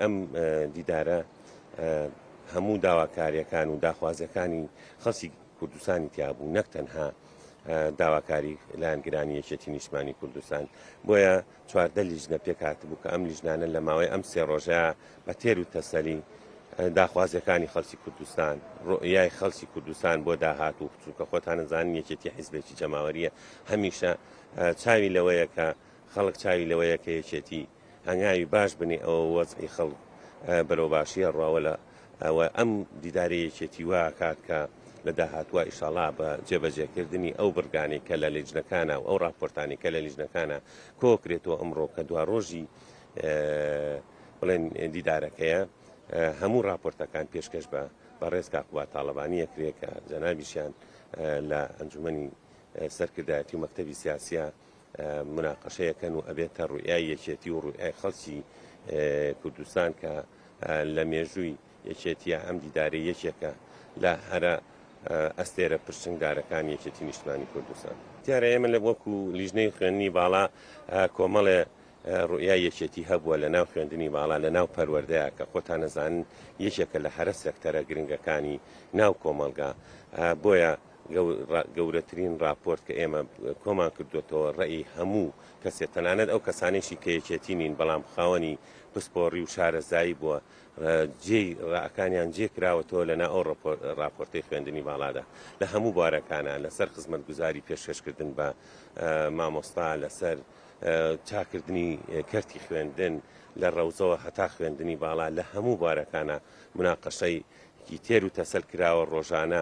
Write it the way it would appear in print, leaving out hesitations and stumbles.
ئەم دیدارە هەموو داواکاریەکان و داخوازیەکانی خەڵکی کوردستانی تیا بوو نەک تەنها داواکاری لایەنگرانی یەکێتی نیشتمانی کوردستان بۆیە 14 لیژنە پێکهاتبوو کە ئەم لیژنانە لە ماوەی ئەم سێ ڕۆژە بە تێر و تەسەلی داخوازیەکانی خەڵکی کوردستان ڕۆیای خەڵکی کوردستان بۆ داهاتوو چونکە خۆتان زانن یەکێتی حیزبێکی جەماوەریە هەمیشە چاوی لەوەیە کە خەڵک چاوی لەوەیە کە یەکێتی هەنگاوی باش بنێ ئەوە وەزعی خەڵک بەرەو باشی ئەڕوا وە لە وە ئەم دیدارەی یەکێتی وا ئەکات کە لە داهاتووا ئیشاڵا بە جێبەجێکردنی ئەو بڕگانەی کە لە لیژنەکانە و ئەو ڕاپۆرتانەی کە لە لیژنەکانە کۆکرێتەوە ئەمڕۆ کە دوا ڕۆژی بڵێن دیدارەکەیە هەموو ڕاپۆرتەکان پێشکەش بە بەڕێز کاک قوباد تاڵەبانی ئەکرێ کە جەنابیشیان لە ئەنجومەنی سەرکردایەتی و مەکتەبی سیاسیە موناقەشەیەکەن و ئەبێتە ڕوئیای یەکێتی و ڕوئیای خەڵکی کوردستان کە لە مێژووی یەکێتیە ئەم دیدارەی یەکێکە لە هەرە ئەستێرە پرشنگدارەکانی یەکێتی نیشتمانی کوردستان. دیارە ئێمە لە وەکو لیژنەی خوێندنی باڵا کۆمەڵێ ڕوئیای یەکێتی هەبووە لە ناو خوێندنی باڵا لە ناو پەروەردەیە کە خۆتان ئەزانن یەکێکە لە هەرە سێکتەرە گرنگەکانی ناو کۆمەڵگا بۆیە گەورەترین ڕاپۆرت کە ئێمە کۆمان کردوێتەوە ڕێی هەموو کەسێ تەنانەت ئەو کەسانێکی کە یەکێتی نین بەڵام خاوەنی پسپۆڕی و شارەزایی بووە جێی ڕاکانیان جێ کراوەتەوە لەنا ئەو ڕاپۆرتەی خوێندنی باڵادا لە هەموو بوارەکانە لەسەر خزمەتگوزاری پێشکەشکردن بە مامۆستا لەسەر چاکردنی کەرتی خوێندن لە ڕەوزەوە هەتا خوێندنی باڵا لە هەموو بوارەکانە مناقەشەی تێر و تەسەل کراوە ڕۆژانە.